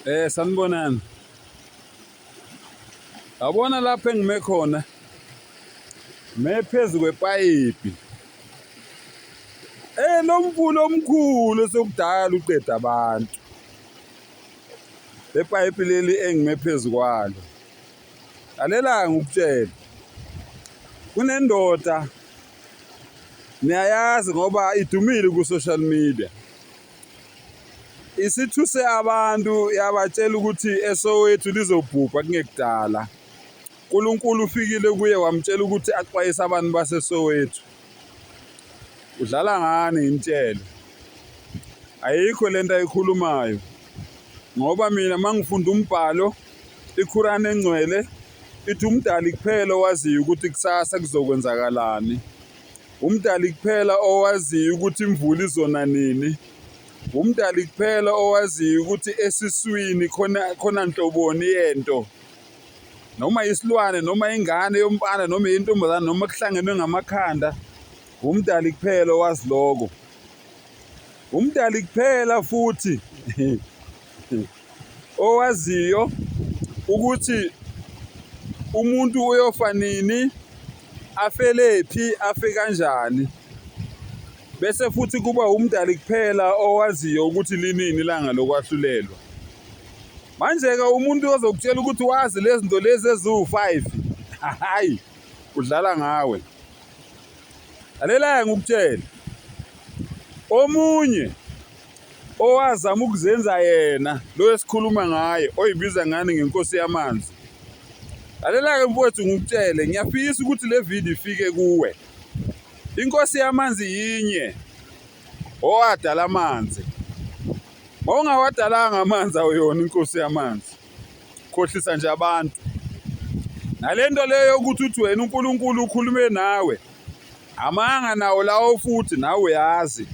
Sanibonani. Yabona lapha engime khona. Me phezu kwepayipi. Lo mfula omkhulu osokudala uqeda abantu. Le payipi leli engime phezu kwalo. Lalela ngikutshele. Kunendoda niyayazi ngoba idumile ku-social media. Isithuse abantu yabatshela ukuthi eSoweto lizobhubha kungekudala. uNkulunkulu ufikile kuye wamtshela ukuthi axwayise abantu baseSoweto. Udlala ngani ngimtshele. Ayikho lento ayikhulumayo. Ngoba mina mangifunda umbhalo iQuran engcwele ithi umdali kuphela owaziyo ukuthi kusasa kuzokwenzakalani. Umdali kuphela owaziyo ukuthi imvula izona nini. Umdali kuphela owaziyo ukuthi esiswini khona khona nhloboni yento. Noma isilwane noma ingane yomfana noma intombazane noma kuhlangenwe ngamakhanda, umdali kuphela owazi lokho. Umdali kuphela futhi owaziyo ukuthi umuntu uyofa nini, afelephi, afe kanjani. Bese futhi kuba umdali kuphela owaziyo ukuthi linini ilanga lokwahlulelwa. Manje-ke umuntu ozokutshela ukuthi wazi lezi zinto lezi eziwu-five, hhayi, udlala ngawe. Lalela-ke ngikutshele, omunye owazama ukuzenza yena lo esikhuluma ngaye oyibiza ngani ngenkosi yamanzi. Lalela-ke mfowethu ngikutshele, ngiyafisa ukuthi le video ifike kuwe. Inkosi yamanzi yinye owadala amanzi. Mawungawadalanga amanzi awuyona inkosi yamanzi. Khohlisa nje abantu. Nalento leyo yokuthi uthi wena uNkulunkulu ukhulume nawe amanga nawo lawo futhi nawe uyazi.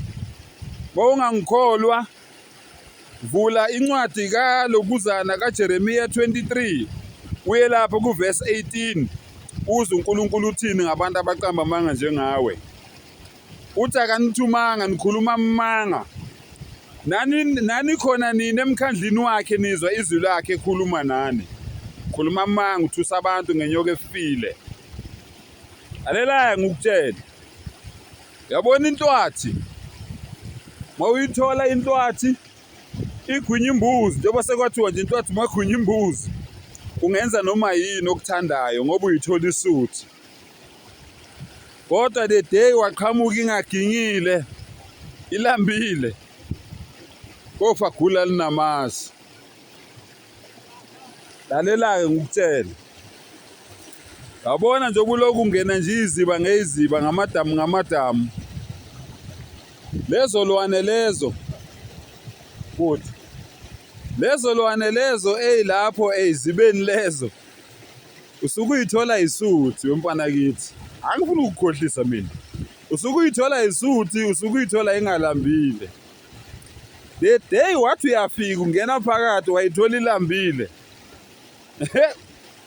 Mawungangikholwa vula incwadi kalokuzana kaJeremiya 23 uye lapho kuverse 18 uze uNkulunkulu uthini ngabantu abaqamba amanga njengawe. Uthi akanithumanga nikhuluma amanga. Nani nani khona nina emkhandlini wakhe nizwa izwi lakhe ekhuluma nani. Khuluma amanga uthusa abantu ngenyoka efile. Lalela ngikutshele. Yabona inhlwathi. Mawuyithola inhlwathi igwinya imbuzi njengoba sekwathiwa nje inhlwathi magwinya imbuzi ungenza noma yini okuthandayo ngoba uyithola isuthi. Kodwa the day waqhamuka ingaginyile ilambile kofa gula linamasi. Lalela-ke ngikutshele. Yabona nje ubuloku ungena nje iziba ngeziba ngamadamu ngamadamu. Lezo lwane lezo futhi lezo lwane lezo eyilapho eyizibeni lezo usuke uyithola isuthi wemfana kithi. Angifuni ukukhohlisa mina. Usuke uyithola isuthi, usuke uyithola ingalambile. The day wathi uyafika ungena phakathi wayithola ilambile.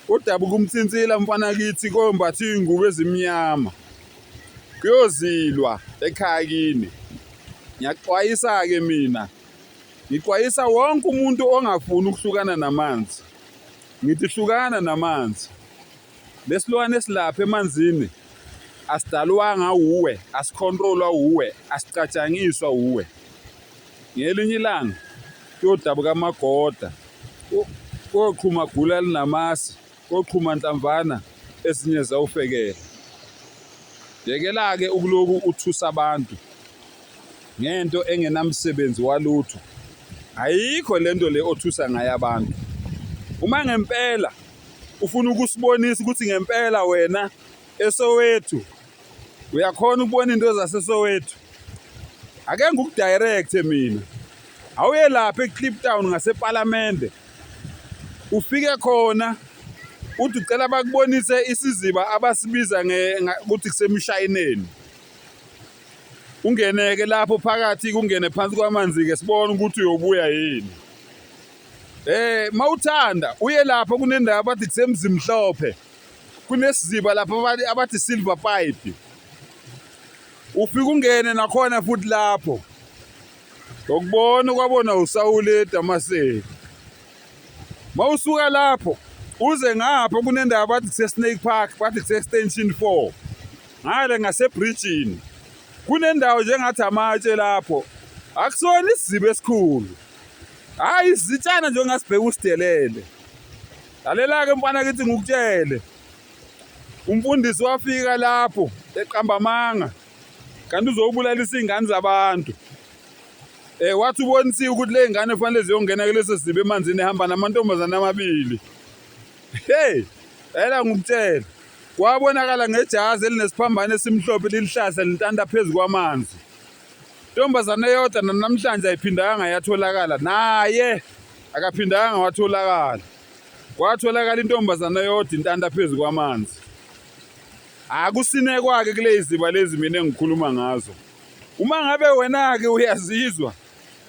Udabuka umthintsila mfana kithi kombatha iy'ngubo ezimnyama. Kuyozilwa ekhaya kini. Ngiyaxwayisa-ke mina. Ngixwayisa wonke umuntu ongafuni ukuhlukana namanzi. Ngithi hlukana namanzi. Lesilwane esilapha emanzini asidalwanga wuwe, asikhontrolwa wuwe, asicatshangiswa wuwe. Ngelinye ilanga kuyodabuka amagoda, koqhuma gula linamasi, koqhuma nhlamvana ezinye zawufekela. Yekela-ke ukuloku uthusa abantu ngento engenamsebenzi walutho. Ayikho lento le othusa ngayo abantu. Uma ngempela ufuna ukusibonisa ukuthi ngempela wena eSoweto uyakhona ukubona into zaseSoweto, ake ngikudirecte mina. Awuye lapha eCliptown ngasePalamende ufike khona uthi ucela bakubonise isiziba abasibiza ukuthi kusemshayineni. Ungeneke lapho phakathi kungene phansi kwamanzi-ke sibone ukuthi uyobuya yini. Mawuthanda uye lapho kunendawo abathi kuseMzimhlophe kunesiziba lapho abathi silver pipe. Ufike ungene nakhona futhi lapho. Ngokubona kwabona uSawule eDamaseko. Mawusuka lapho uze ngapha kunendawo bathi kuse-Snake Park, bathi kuse-Extension 4 ngale ngasebridgini kunendawo njengathi amatshe lapho, akusona isiziba esikhulu, hhayi isitshana nje ongasibheka usidelele. Lalela-ke mfana kithi ngikutshele, umfundisi wafika lapho eqamba amanga kanti uzobulalisa iy'ngane zabantu. Wathi ubonisiwe ukuthi le ngane kufanele ziyongena kuleso siziba emanzini ehamba namantombazane amabili. Hey, ela ngikutshele. Kwabonakala ngejazi elinesiphambano esimhlophe lilihlasa lintanta phezu kwamanzi. Intombazane eyodwa namhlanje ayiphindanga yatholakala naye akaphindanga watholakala. Kwatholakala intombazane eyodwa intanta phezu kwamanzi. Akusinekwa-ke kulezi ziba lezi mina engikhuluma ngazo. Uma ngabe wena-ke uyazizwa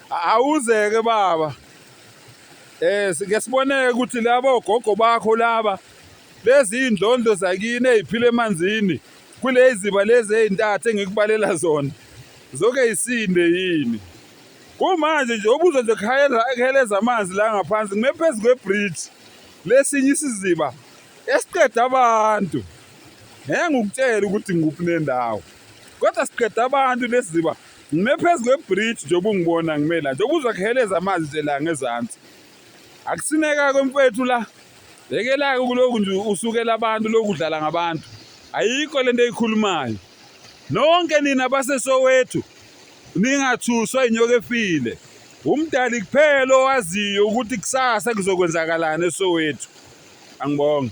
awuzeke baba. Sike siboneke ukuthi labo gogo bakho laba lezi indlondlo zakini eziphila emanzini kulezi ziba lezi ezintathu engikubalela zona zoke isinde yini. Kumanje nje ubuzwa nje kuheleza amanzi la ngaphansi ngime phezu kwe-bridge lesinye isiziba esiqeda abantu. Ngeke ngikutshele ukuthi ngikuphi nendawo. Kodwa siqeda abantu lesiziba. Ngime phezu kwe-bridge njengoba ungibona ngime la. Njengoba uzwa kuheleza amanzi nje la ngezansi. Akusineka-ke mfethu la. Yekela-ke kulokhu nje usukela abantu lokhu udlala ngabantu. Ayikho lento eyikhulumayo. Nonke nina baseSoweto ningathuswa inyoka efile. Umdali kuphela owaziyo ukuthi kusasa kuzokwenzakalani eSoweto. Angibonge.